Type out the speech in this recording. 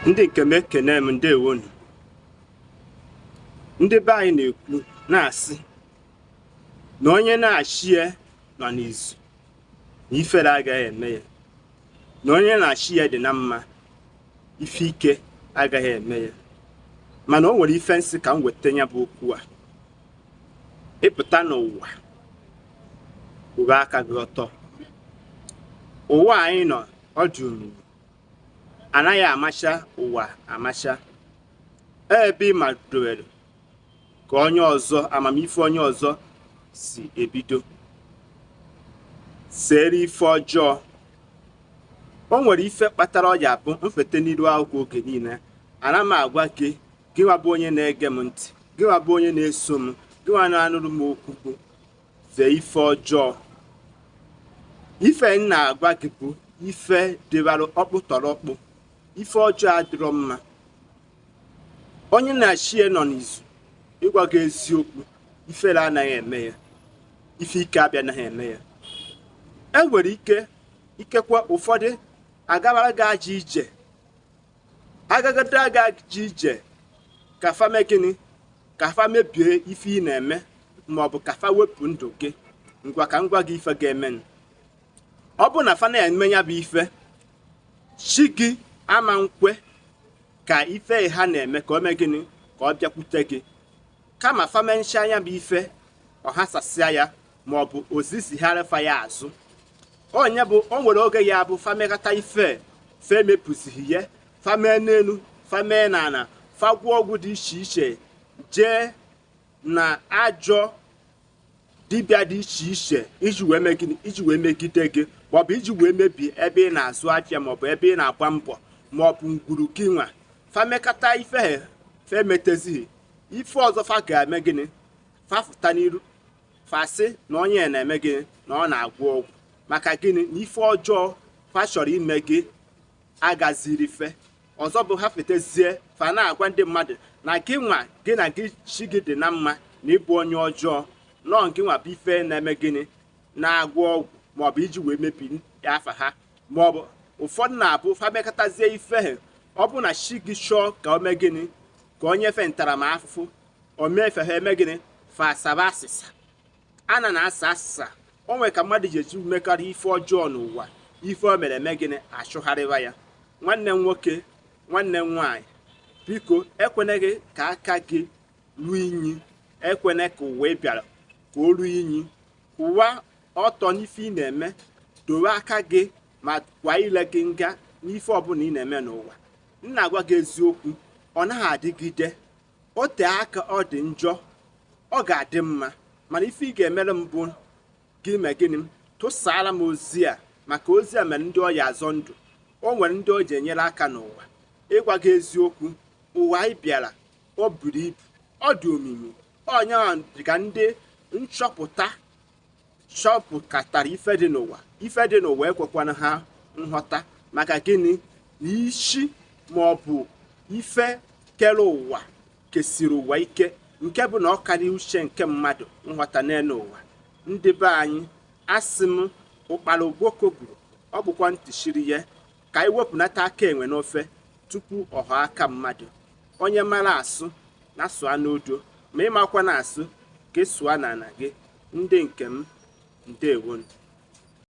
Ndị nke m, ekene m. Ndewonu. Ndị be anyị na-ekwu na-asị na onye na-achị ya nọ n'izu, na ifere agaghị eme ya, na onye na-achị ya dị na mma, ife ike agaghị eme ya. Mana o nwere ife nsị ka m weta ya bụ okwu a. Ịpụta n'ụwa, kwụba aka gị ọtọ. Ụwa anyị nọ, ọ dị omimi, anaghị amacha ụwa amacha. Ebe ị madowere ka onye ọzọ, amamife onye ọzọ si ebido sere ife ọjọọ. O nwere ife kpatara ọ ji abụ mfete n'iru akwụkwọ oge niile. Ana m agwa gị, gịnwa bụ onye na-ege m ntị, gịnwa bụ onye na-eso m, gịnwa na-anụrụ m okwu, bụ zee ife ọjọọ. Ife m na-agwa gị bụ ife dịbara ọkpụ tọrọ ọkpụ. Ife ọjọọ adịrọ mma. Onye na-achị ya nọ n'izu, ịgwa gị eziokwu, ifere anaghị eme ya, ife ike abịa anaghị eme ya. E nwere ike ikekwe ụfọdụ agabara gị ajọ ije, agagada gị ajọ ije, ka fa mee gịnị? Ka fa mebie ife ị na-eme, maọbụ ka fa wepụ ndụ gị. Ngwa, ka m gwa gị ife ga-emenụ. Ọ bụ na fa na-eme ya bụ ife, chi gị ama nkwe ka ife ha na-eme ka o mee gịnị? Ka ọ bịakwute gị. Kama fa mencha anya bụ ife, ọ hasasịa ya, maọbụ ozizigharịfa ya azụ. Onye bụ o nwere oge ya bụ fa mekata ife, fe emepụzighị ya, fa mee n'elu, fa mee n'ala, fa gwụọ ọgwụ dị iche iche, jee na ajọ dibịa dị iche iche iji wee mee gịnị? Iji wee megide gị, maọbụ iji wee mebie ebe ị na-azụ afịa, maọbụ ebe ị na-agba mbọ, maọbụ ngwuru gị nwa. Fa mekata ife ha, fa emetezighị ife ọzọ, fa ga-eme gịnị? Fa fụta n'iru, fa sị na onye na-eme gịnị? Na ọ na-agwọ ọgwụ. Maka gịnị? Na ife ọjọọ fa chọrọ ime gị agaziri fe. Ọzọ bụ ha fetezie, fa na-agwa ndị mmadụ na gị nwa, gị na gị chi gị dị na mma, na ịbụ onye ọjọọ nọọ, gị nwa bụ ife na-eme gịnị? Na-agwọ ọgwụ, maọbụ iji wee mebi afa ha. Maọbụ ụfọdụ na-abụ fa mekọtazie ife ha, ọ bụ na chi gị chọọ ka o mee gịnị? Ka o nyefe ntaramahụhụ, o mefe ha eme gịnị? Fa asaba asịsa ana na-asa asịsa. O nwere ka mmadụ ji eji mekọrọ ife ọjọọ n'ụwa, ife o mere eme gịnị? Achụgharịwa ya. Nwanne m nwoke, nwanne m nwaanyị, biko ekwene gị ka aka gị ruo inyi. Ekwene ka ụwa ị bịara ka o ruo inyi. Kwụwa ọtọ n'ife ị na-eme. Dowe aka gị ma kwa ile gị nga n'ife ọbụla ị na-eme n'ụwa. M na-agwa gị eziokwu, ọ naghị adịgide. O tee aka ọ dị njọ, ọ ga-adị mma. Mana ife ị ga-emere m bụ gị mee gịnị? Tụsara m ozi a, maka ozi a mere ndị ọya azọ ndụ. O nwere ndị o ji enyere aka n'ụwa. Ịgwa gị eziokwu, ụwa anyị bịara, o buru ibu, ọ dị omimi. Onye dịka ndị nchọpụta chọpụkatara ife dị n'ụwa, ife dị n'ụwa ekwekwana ha nghọta. Maka gịnị? Na isi ma ọ bụ ife kere ụwa kesiri ụwa ike, nke bụ na ọ karịa uche nke mmadụ nghọta n'elu ụwa. Ndị be anyị, asị m, ụkpara ogboko gburu, ọ bụkwa ntị shiri ya. Ka anyị wepụnata aka enwe n'ofe tupu ọ ghọọ aka mmadụ. Onye mara asụ na sụa n'odo, ma ịmakwa na asụ ka ị sụa n'ala gị. Ndị nke m, ndewonu.